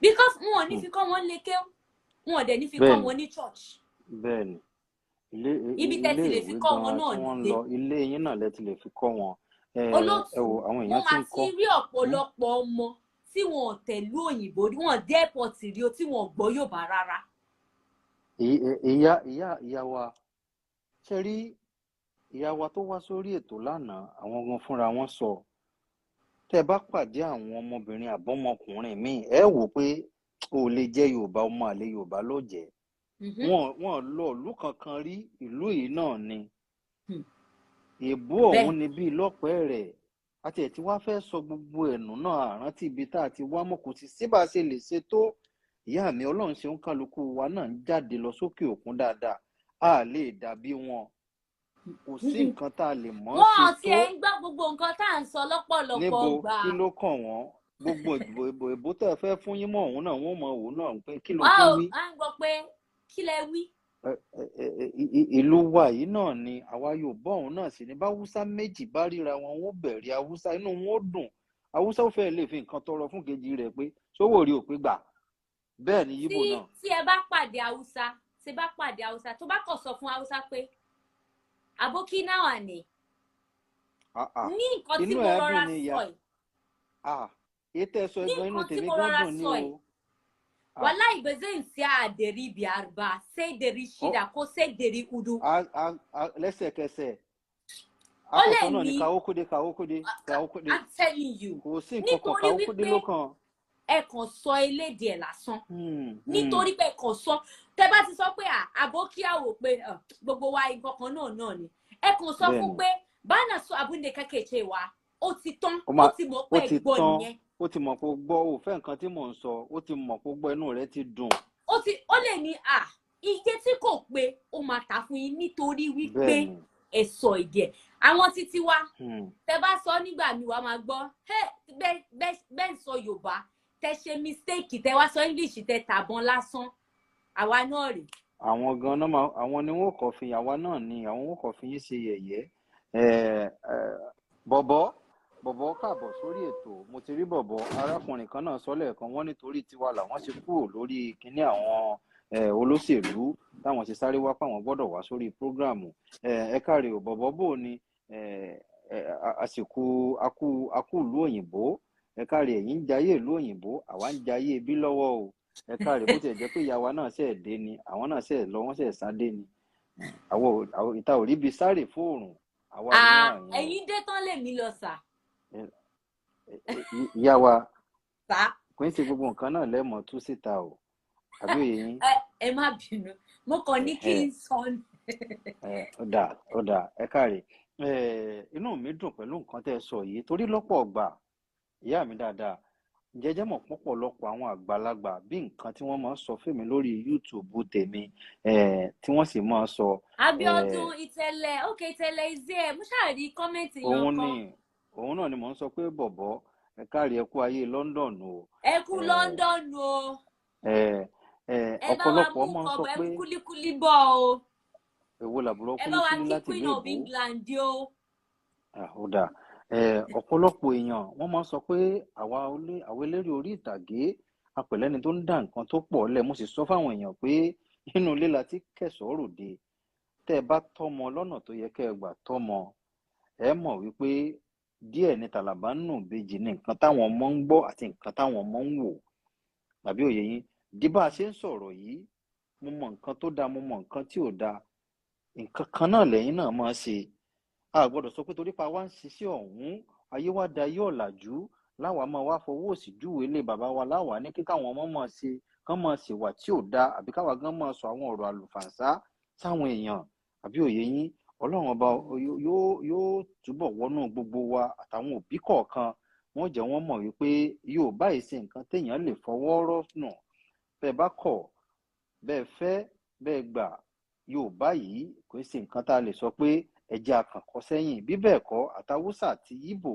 because wọn ò ní fi kọ́ wọn nílé kéwú, wọn ò dẹ̀ ní fi kọ́ wọn ní church. Bẹ́ẹ̀ni, ilé Ibi tẹ́ ti lè fi ilé kọ́ ìwé wọn gan náà tí wọ́n ń nílé. lọ, ilé yín náà lẹ ti lè fi kọ́ wọn. Ẹ Olóòtú, wo àwọn mo èèyàn tí máa ń ti kọ́ rí ọ̀pọ̀lọpọ̀ ọmọ tí wọn ò tẹ̀lú òyìnbó rí, wọn ò dé airport rí o, tí wọn ò gbọ́ Yorùbá rárá. Ìyá wa, ṣe rí ìyá wa tó wá sórí ètò lánàá, àwọn gan fúnra wọn sọ, tẹ́ ẹ bá pàdé àwọn ọmọbìnrin àbọ̀mọkùnrin míì, ẹ wò pé ó lè jẹ́ Yorùbá, ọmọ àlè Yorùbá ló jẹ́. Wọn lọ ìlú kankan rí, ìlú yìí náà ni. Èbó ọ̀hún ni bíi lọ́pẹ́ rẹ̀ àti ẹ̀ tí wàá fẹ́ sọ gbogbo ẹ̀nù náà. Àrántí ibi tá a ti wá mọ́, kò sí síbà ṣe lè ṣe tó. Ìyá mi, Ọlọ́run ṣe ń kálukú wa náà ń jáde lọ sókè òkun dáadáa. A lè dàbí wọn, kò sí nǹkan tá a lè mọ̀ Wọn ṣe ò tó. tiẹ̀ ń gbọ́ gbogbo nǹkan tá à ń sọ lọ́pọ̀lọpọ̀ Níbo? gbà. Kí ló kàn wọ́n? Gbogbo ìbò tẹ́ ẹ fẹ́ fún yín mọ́ òun náà, wọ́n mọ òun náà pé kí ló Wọn tún ò wí. à ń gbọ́ pé kí lẹ wí. Ìlú wa yìí náà ni àwa Yorùbá òun náà sì ní. Bá Haúsá méjì bá ríra wọn, wọn ó bẹ̀rẹ̀ Haúsá, inú wọn ó dùn. Haúsá ò fẹ́ lè fi nǹkan tọrọ fún kejì rẹ̀ pé sówó rí ò pé gbà. Bẹ́ẹ̀ ni Yíbò Tí náà. Tí ẹ bá pàdé Haúsá, tí bá pàdé Haúsá, tó bá kàn sọ fún Haúsá pé "Aboki náà ni" Ah, ah. ní nǹkan tí Inú mo ẹ̀ á rọra dùn ni ìyá. sọ yìí. Ah, èyí tẹ́ ẹ sọ Ní ẹ̀gbọ́n, inú nǹkan tí tèmi mo gan rọra dùn ní sọ yìí. o. Ah. Wallahi ba zan siya 500 ba, sai 600 ko sai 400. Lẹ́sẹ̀kẹsẹ̀. Ó lè Akọ̀tọ̀ náà ni ní kawó kóde, kawó kóde, kawó kóde. I'm telling you. Kò sí nǹkan kan, Nítorí kawó kóde wípé ló kàn. ẹ kàn sọ elédè ẹ̀ lásán. Nítorí pé ẹ kàn sọ, tẹ bá ti sọ pé àbókí àwò pé gbogbo wa nǹkan kan náà náà ni. Ẹ kàn sọ fún pé bana so abun da kake cewa. Ó ti tán, Ó ó máa ti mọ̀ ó pé ti gbọ́ tán. nìyẹn. Ó ti mọ̀ pé ó gbọ́, ó fẹ́ nǹkan tí mò ń sọ, ó ti mọ̀ pé ó gbọ́, inú rẹ̀ ti dùn. Ó lè ní à iye tí kò pé, ó máa tà fún yín nítorí wípé ẹ sọ èdè ẹ̀. Àwọn títí wa, tẹ bá sọ nígbà mi, wàá máa gbọ́, "Hey, bẹ́ẹ̀ bẹ́ẹ̀ bẹ́ẹ̀ ń sọ Yorùbá, tẹ ṣe mistake, tẹ wá sọ English, tẹ tàbọn lásán." Àwa náà rè. Àwọn ganan máa, àwọn ni wọn kò fi, àwa náà ni àwọn wọn kò fi yín ṣe yẹ̀yẹ́. Ẹ ẹ bọ̀bọ̀ bọ̀bọ̀, káàbọ̀ sórí ètò. Mo ti rí bọ̀bọ̀. Arákùnrin kan náà sọ lẹ́ẹ̀kan, wọ́n nítorí tiwa làwọn ṣe kúrò lórí kinní àwọn olóṣèlú, táwọn ṣe sáré wá páwọn gbọ́dọ̀ wá sórí program. Ẹ káre ò bọ̀bọ̀, bò ní àsìkò akú ìlú òyìnbó. Ẹ káre, ẹ̀yin ń jayé ìlú òyìnbó, àwa ń jayé ibi lọ́wọ́ o. Ẹ káre. Bó tiẹ̀ jẹ́ pé ìyá wa náà ṣẹ̀ dé ni, àwọn náà ṣẹ̀ lọ, wọ́n ṣẹ̀ sá dé ni. Àwọn ìta ò ríbi sáré fóòrùn àwa yìí Ah, náà yẹn. Ẹ̀yin dé tán lèmi lọ sà. Ìyá wa, Sà. kò ń ṣe gbogbo nǹkan náà lẹ́mọ̀ tú síta o, àbí òye yín? Ẹ má bínú, mo kàn ní kí n sọ ni. Ẹ ó dà, ó dà, ẹ káre. Inú mi dùn pẹ̀lú nǹkan tẹ́ ẹ sọ yìí, torí lọ́pọ̀ ọgbà, ìyá mi dáadáa, jẹjẹ mọ̀ pọ̀pọ̀lọpọ̀ àwọn àgbàlagbà bí nǹkan tí wọ́n máa ń sọ fèmí lórí YouTube tèmi, tí wọ́n sì máa ń sọ. Abíọ́dún Ìtẹ̀lẹ̀, ok, Ìtẹ̀lẹ̀ is there. Mo ṣáà rí comment yan Òun kan. ni, òun náà ni mò ń sọ pé bọ̀bọ̀, ẹ káre, ẹ kú ayé London o. Ẹ kú London o. Ẹ Ẹ bá wa ọ̀pọ̀lọpọ̀ mú máa ń sọ kọ̀bọ̀, ẹ pé mú kúlíkúlí bọ̀ o. Èwo làbúrò Ẹ bá wa kúlíkúlí kí láti Queen ìlú of èbó? England o. Ah, ó dáa. Ọ̀pọ̀lọpọ̀ èèyàn, wọ́n máa ń sọ pé àwa eléré orí ìtàgé apẹ̀lẹ́ni tó ń dá nǹkan tó pọ̀ lẹ̀. Mo sì sọ fáwọn èèyàn pé inú ilé la ti kẹ̀sọ́ ròde. Tẹ́ ẹ bá tọ́mọ lọ́nà tó yẹ kẹ́ ẹ gbà tọ́mọ, ẹ mọ̀ wípé díẹ̀ ní tàlàbà ń nù bejì ní nǹkan táwọn ọmọ ń gbọ́ àti nǹkan táwọn ọmọ ń wò, tàbí òye yín? Di bá a ṣe ń sọ̀rọ̀ yìí, mo mọ nǹkan tó dáa, mo mọ nǹkan tí ò dáa. Nǹkan kan náà lẹ́yìn náà máa ṣe. A gbọ́dọ̀ sọ pé torí pa wá ń ṣiṣẹ́ ọ̀hún, ayé wa da yóò làjú, láwa máa wá fọwọ́ òsì júwèé lé bàbá wa, láwa ní kí káwọn ọmọ máa ṣe, kán máa ṣèwà tí ò dáa, àbí káwa gan máa sọ àwọn ọ̀rọ̀ àlùfàǹsá sáwọn èèyàn, àbí òye yín? Ọlọ́run Ọba yóò túbọ̀ wọnú gbogbo wa àtàwọn òbí kọ̀ọ̀kan, wọ́n jẹ́ wọ́n mọ̀ wípé yóò báyìí ṣe nǹkan téèyàn lè fọwọ́ rọ́ nù. Bẹ́ẹ̀ bá kọ̀, bẹ́ẹ̀ fẹ́, bẹ́ẹ̀ gbà, Yorùbá yìí kò ṣe nǹkan tá a lè sọ pé ẹjẹ́ akànkọ́ sẹ́yìn. Bí bẹ́ẹ̀ kọ́, àtàwùsà àti Ìgbò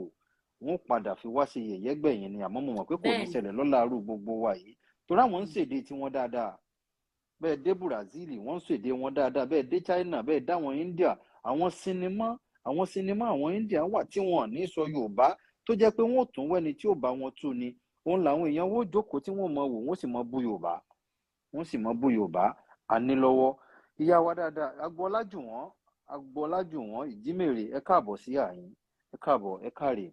wọn padà fi wá ṣe yẹ̀yẹ́ gbẹ̀yìn ni. Àmọ́ mo mọ̀ pé kò ní ṣẹlẹ̀ lọ́la arú gbogbo wa yìí, torí àwọn ń ṣèdè tiwọn dáadáa. Bẹ́ẹ̀ dé Brazil, wọ́n ń ṣèdè wọn dáadáa. Bẹ́ẹ̀ dé China, bẹ́ẹ̀ dá àwọn India, àwọn sinimá àwọn India wà tí wọn ò ní sọ Yorùbá, tó jẹ́ pé wọ́n ò tún wẹ́ni tí ò bá wọn tú ni. Òun làwọn èèyàn wọ́n jókòó tí wọ́n mọ wò, wọ́n sì mọ bú Yorùbá, wọ́n sì mọ bú Yorùbá. Àní lọ́wọ́ ìyá wa dáadáa, Agboola jù wọ́n, Agboola jù wọ́n Ìjímèrè, ẹ káàbọ̀ sí àyín, ẹ káàbọ̀, ẹ káàrè,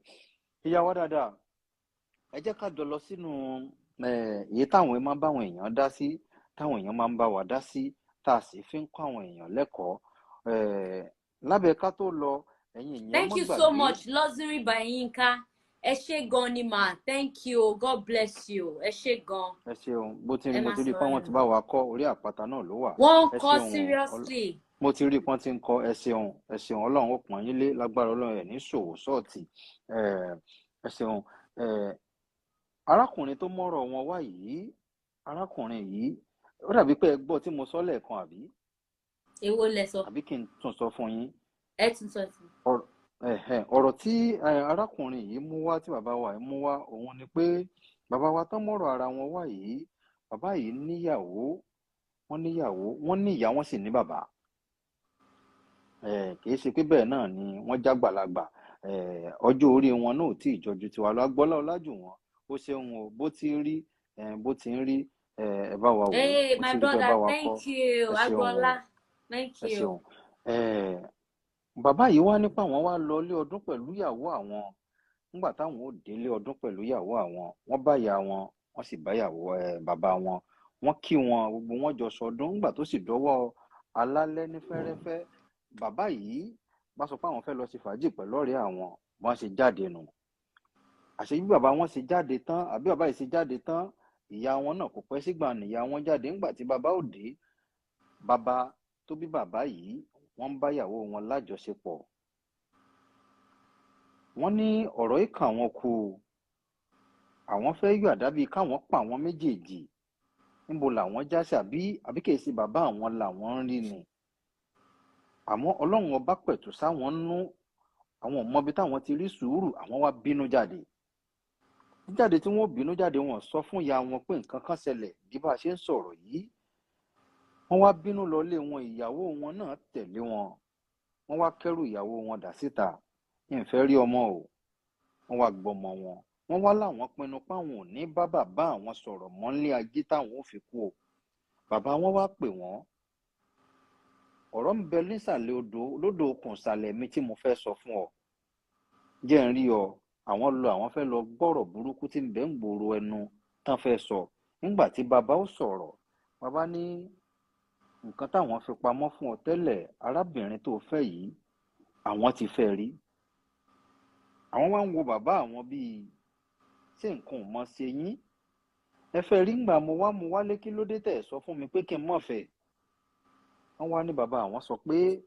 ìyá wa dáadáa. Ẹ jẹ́ ká jọ lọ sínú èyí táwọn máa ń bá àwọn èèyàn dá sí, táwọn èèyàn máa ń bá wa dá sí, tá a sì fi ń kọ́ àwọn èèyàn lẹ́kọ̀ọ́ lábẹ́. Ká tó lọ, ẹ̀yin èèyàn, Thank má you so gbàgbé. much, Luxury by Yinka. Ẹ ṣé gan ni mà. Thank you, God bless you. Ẹ ṣé gan. Ẹ ṣeun. Bó ti Ẹ rí, mo máa ti rí pé sọ̀rọ̀ wọ́n ti bá wa kọ́, orí àpáta náà ló wà. Wọ́n ń Ẹ kọ́ ṣeun o. seriously. Mo ti rí pọ́n tí ń kọ́. Ẹ ṣeun, ẹ ṣeun. Ọlọ́run ó pọ́n yín lé lágbára Ọlọ́run, ẹ̀ ní ṣòwò ṣọ́ọ̀tì. Ẹ ṣeun. Arákùnrin tó mọ́rọ̀ wọn wá yìí, arákùnrin yìí, ó dàbí pé ẹ gbọ́ tí mo sọ lẹ́ẹ̀kan, àbí? Èwo lẹ sọ? Àbí kí n tún sọ fún yín? Ẹ tún sọ sí. Ọ̀rọ̀ tí arákùnrin yìí mú wá, tí bàbá wa yìí mú wá, òun ni pé bàbá wa tán mọ́rọ̀ ara wọn wá yìí, bàbá yìí níyàwó, wọ́n níyàwó, wọ́n ní ìyá, wọ́n sì ní bàbá. Kì í ṣe pé bẹ́ẹ̀ náà ni wọ́n jágbàlagbà, ọjọ́ orí wọn náà ò tí ì jọjú tiwa lọ. Agbọ́lá Ọlájùwọ̀n, ó ṣeun o. Bó ti rí, bó ti ń rí, ẹ bá wa wò ó. Hey, Mo my ti rí pé ẹ brother, bá wa kọ́. thank you. Ẹ ṣeun o. Agboola, thank Ẹ you. ṣeun. Bàbá yìí wá nípa àwọn wá lọ ilé ọdún pẹ̀lú ìyàwó àwọn. Nígbà táwọn ò délé ọdún pẹ̀lú ìyàwó àwọn, wọ́n bá ìyá wọn, wọ́n sì bá ìyàwó bàbá wọn, wọ́n kí wọn, gbogbo wọn jọ sọdún. Nígbà tó sì dọ́wọ́ alálẹ́ ní fẹ́rẹ́fẹ́, bàbá yìí bá sọ pé àwọn fẹ́ lọ sí fàájì pẹ̀lú ọ̀rẹ́ àwọn. Wọ́n ṣe jáde nù. Àṣé bí bàbá wọn ṣe jáde tán, àbí bàbá yìí ṣe jáde tán, ìyá wọn náà kò pẹ́ sígbà níyà wọn jáde. Ńgbà tí bàbá ò dé, bàbá tó bí bàbá yìí, wọ́n ń bá ìyàwó wọn lájọṣepọ̀. Wọ́n ní ọ̀rọ̀ yìí kàn wọ́n kú, àwọn fẹ́ yọ àdá bíi káwọn pa àwọn méjèèjì. Níbo làwọn já sí? Àbí kìí ṣe bàbá àwọn làwọn ń rí ni? Àmọ́ Ọlọ́run ọba pẹ̀tù sáwọn nú, àwọn ò mọbi táwọn ti rí sùúrù, àwọn wá bínú jáde. Jíjáde tí wọ́n bínú jáde, wọ́n sọ fún ìyá wọn pé nǹkan kan ṣẹlẹ̀ bí bá a ṣe ń sọ̀rọ̀ yìí. Wọ́n wá bínú lọlé wọn, ìyàwó wọn náà tẹ̀lé wọn. Wọ́n wá kẹ́rù ìyàwó wọn dà síta, ìfẹ́ rí ọmọ o. Wọ́n wá gbọ́mọ wọn, wọ́n wá láwọn pinnu páwọn ò ní bá bàbá àwọn sọ̀rọ̀ mọ́ nílé ajé táwọn ò fi kú o. Bàbá wọn wá pè wọ́n. Ọ̀rọ̀ ń bẹ nísàlẹ̀ odò, lódò okùn ìsàlẹ̀ mi tí mo fẹ́ sọ fún ọ, jẹ́ ń rí ọ. Àwọn lọ, àwọn fẹ́ lọ gbọ́rọ̀ burúkú tí ń bẹ ń gbòòrò ẹnu tán fẹ́ sọ. Nígbà tí bàbá ó sọ̀rọ̀, bàbá ní nǹkan táwọn fi pamọ́ fún ọ tẹ́lẹ̀, arábìnrin tó fẹ́ yìí, àwọn ti fẹ́ rí. Àwọn wá ń wo bàbá àwọn bíi ṣé nǹkan ò mọ ṣe yín, ẹ fẹ́ rí ngbà mo wá mu wálé, kí ló dé tẹ̀ sọ fún mi pé kí n mọ̀ fẹ́? Wọ́n wá ní bàbá àwọn sọ pé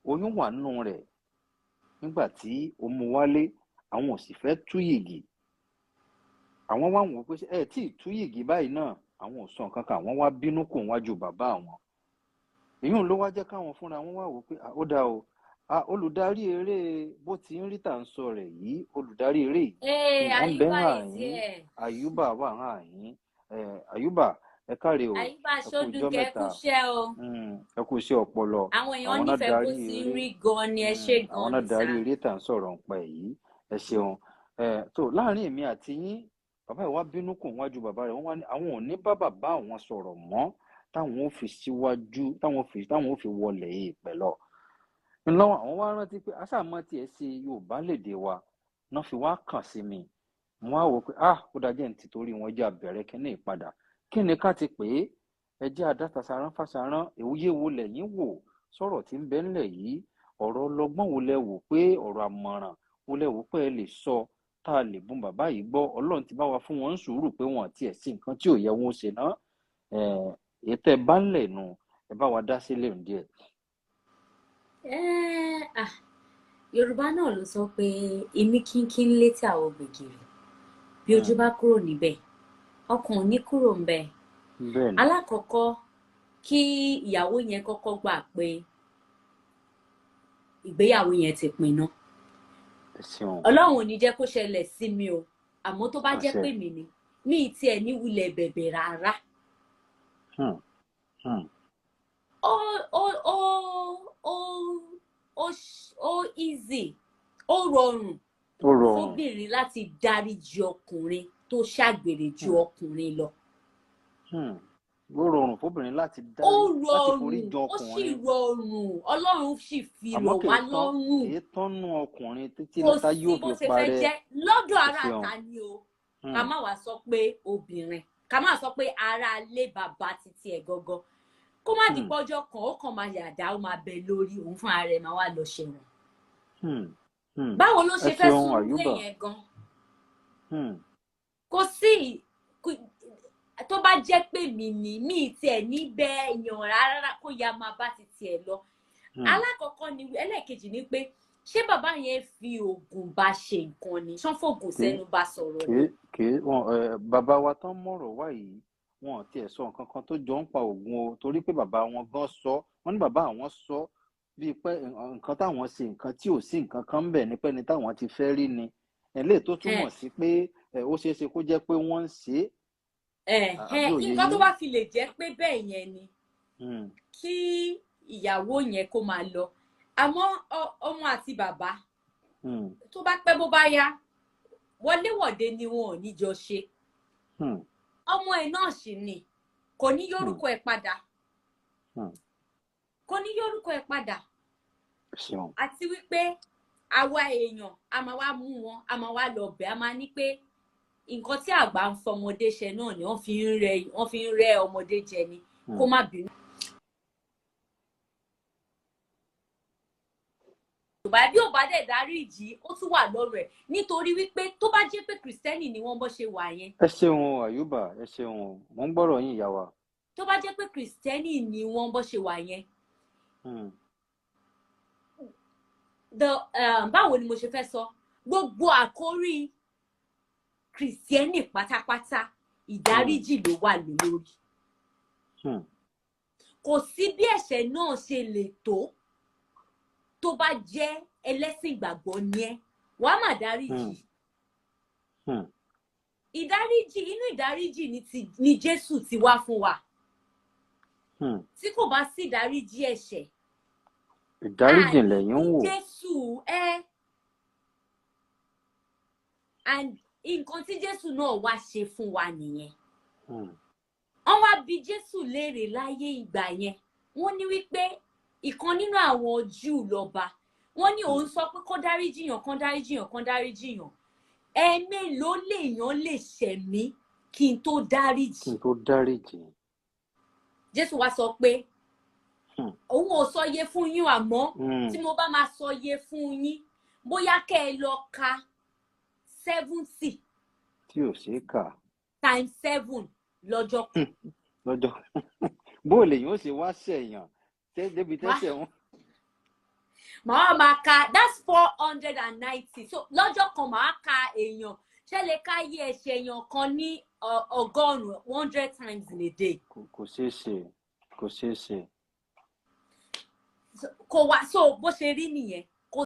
oyún wà nínú rẹ̀ nígbà tí ó mú wálé, àwọn ò sì fẹ́ tú yìgì. Àwọn wá wò ó pé ẹ tí ì tú yìgì báyìí náà, àwọn ò sọ nǹkan kan. Àwọn wá bínú kò wájú bàbá àwọn. Èyí ló wá jẹ́ káwọn fúnra wọn wá wò ó pé ó dáa o. Olùdarí eré bó ti ń rí tà ń sọ rẹ̀ yìí, olùdarí eré yìí wọ́n bẹ́ hàn yín, Àyùbá wà hàn yín. Àyùbá, ẹ káre o. Àyùbá Ṣódùkẹ́, ẹ kú iṣẹ́ o. Ẹ kú iṣẹ́ ọpọlọ. Àwọn èèyàn nífẹ̀ẹ́ bó ti ń rí gan ni, ẹ ṣé gan ni sá. Àwọn náà darí eré tà ń sọ̀rọ̀ nípa èyí, ẹ ṣeun. Tó láàrin èmi àti yín, bàbá yìí wá bínú kò wájú bàbá rẹ̀. Wọ́n wá ní àwọn ò ní bá bàbá àwọn sọ̀rọ̀ mọ́ táwọn ò fi síwájú, táwọn ò fi wọlé ìpẹ́ lọ. Ńlọ́wọ́ àwọn wá rántí pé aṣáàmọ́ tiẹ̀ ṣe Yorùbá lédè wa náà fi wá kàn sí mi. Mo wá wò pé ó dájẹ́ ní tìtorí wọn jẹ́ abẹ̀rẹ̀ kínní ìpadà. Kí ni ká ti pè é? Ẹ jẹ́ àdátaṣarán fáṣarán. Èwúyé wo lẹ̀yìn wò sọ̀rọ̀ tí ń bẹ ńlẹ̀ yìí? Ọ̀rọ̀ ọlọ́gbọ́n wo lẹ wò pé, ọ̀rọ̀ àmọ̀ràn wo lẹ wò pé ẹ lè sọ tá a lè bùn bàbá yìí gbọ́? Ọlọ́run ti bá wa fún wọn ń sùúrù pé wọn tiẹ̀ sí nǹkan tí ò yẹ wọn ó ṣe náà. Ètò ẹ bá ń lẹ̀ nù, ẹ bá wa dá sílẹ̀ díẹ̀. Yorùbá náà ló sọ pé imí kínkín létí àwọn gbẹ̀gìrì, bí ojú bá kúrò níbẹ̀ ọkàn ò ní kúrò ńbẹ̀. Alákọ̀ọ́kọ́, kí ìyàwó yẹn kọ́kọ́ gbà pé ìgbéyàwó yẹn ti pinnu. Ọlọ́run ò ní jẹ́ kó ṣẹlẹ̀ sí mi o, àmọ́ tó bá jẹ́ pé mi ni, mi ì tiẹ̀ ní wulẹ̀ bẹ̀bẹ̀ rárá. Ó easy, ó rọrùn fóbìnrin láti dáríjì ọkùnrin tó ṣàgbèrè ju ọkùnrin lọ. Ó rọrùn fóbìnrin láti dárí, láti forí jọ ọkùnrin. Ó sì rọrùn, Ọlọ́run sì fi rọ̀ wá lọ́rùn. Àmọ́ kì í tọ́nu ọkùnrin títí lọ́tà yóò fi parẹ́. Lọ́dọ̀ ara ta ni o, ká má wàá sọ pé obìnrin, ká má sọ pé ara lé bàbá títí ẹ̀ gangan. Kó má di pọ́jọ́ kan, ó kàn máa yàdá, ó máa bẹ lórí òun fúnra rẹ̀ máa wá lọ ṣẹ̀wọ̀n. Báwo ló ṣe fẹ́ sún ilé yẹn gan? Kò sí, tó bá jẹ́ pé mi ni, mi tiẹ̀ ní bẹ́ yàn rárá, kó ya máa bá ti tiẹ̀ lọ. Alákọ̀ọ́kọ́ ni, ẹlẹ́ẹ̀kejì ni pé ṣé bàbá yẹn fi oògùn bá ṣe nǹkan ni? Ṣán fògùn sẹ́nu bá sọ̀rọ̀ ni? Bàbá wa tán mọ̀rọ̀ wá yìí, wọn ò tiẹ̀ sọ nǹkan kan tó jọ ń pa oògùn o, torí pé bàbá wọn gan sọ, wọn ní bàbá àwọn sọ bíi pé nǹkan táwọn ṣe, nǹkan tí ò sí nǹkan kan ń bẹ̀ ní pẹ́ni táwọn ti fẹ́ rí ni. Eléyìí tó túmọ̀ sí pé ó ṣeé ṣe kó jẹ́ pé wọ́n ń ṣe é. Nǹkan tó bá fi lè jẹ́ pé bẹ́ẹ̀ yẹn ni, kí ìyàwó yẹn kó máa lọ. Àmọ́ ọmọ àti bàbá tó bá pẹ́ bó bá yá, wọléwọ̀de ni wọn ò ní jọ ṣe. Ọmọ ẹ̀ náà sì ni, kò ní yórúkọ ẹ̀ padà. Kò ní yórúkọ ẹ̀ padà. Àti wípé àwa èèyàn a máa wá mú wọn, a máa wá lọ bẹ̀, a máa ní pé nǹkan tí àgbà ń fọmọdé ṣe náà ni wọ́n fi ń rẹ́ ọmọdé jẹ ni, kó má bínú. Bí ò bá dẹ̀ dáríjì, ó tún wà lọ́rọ̀ ẹ̀, nítorí wípé tó bá jẹ́ pé kìrìsìtẹ́nì ni wọ́n bọ́ ṣe wà yẹn. Ẹ ṣeun Àyùbá, ẹ ṣeun, mò ń gbọ́rọ̀ yín ìyá wa. Tó bá jẹ́ pé kìrìsìtẹ́nì ni wọ́n bọ́ ṣe wà yẹn. Báwo ni mo ṣe fẹ́ sọ? Gbogbo àkórí Kìrìsìtẹ́nì pátápátá, ìdáríjì ló wà lórí. Kò sí bí ẹ̀ṣẹ̀ náà ṣe lè tó, tó bá jẹ́ ẹlẹ́sìn ìgbàgbọ́ ni ẹ́, wàá mà dáríjì. Ìdáríjì, inú ìdáríjì ni ti ni Jésù ti wá fún wa. Tí kò bá sí ìdáríjì ẹ̀ṣẹ̀, Ìdáríjì lẹ́yìn ń wò. Jésù ẹ and nǹkan tí Jésù náà wá ṣe fún wa nìyẹn. Wọ́n wá bi Jésù léèrè láyé ìgbà yẹn, wọ́n ní wípé ìkan nínú àwọn Júù lọ́ba, wọ́n ní òun sọ pé kó dáríjì yàn, kó dáríjì yàn, kó dáríjì yàn. Ẹ̀ẹ̀mélòó lèèyàn lè ṣẹ̀ mí kí n tó dáríjì? Kí n tó dáríjì. Jésù wá sọ pé òun ò sọ iye fún yín, àmọ́ tí mo bá máa sọ iye fún yín, bóyá kẹ́ ẹ lọ ka 70 Tí ò ṣeé kà. times 7 lọ́jọ́ kan. Lọ́jọ́ bó lèyìn ó ṣe wá ṣẹ̀yàn débi tẹ́sẹ̀ wọn. Màá máa ka, that's 490. So lọ́jọ́ kan, màá ka èèyàn, ṣé lè ká yé ẹ̀ṣẹ̀ èèyàn kan ní 100, 100 times in a day? Kò ṣeé ṣe, kò ṣeé ṣe. Kò wá. So bó ṣe rí nìyẹn.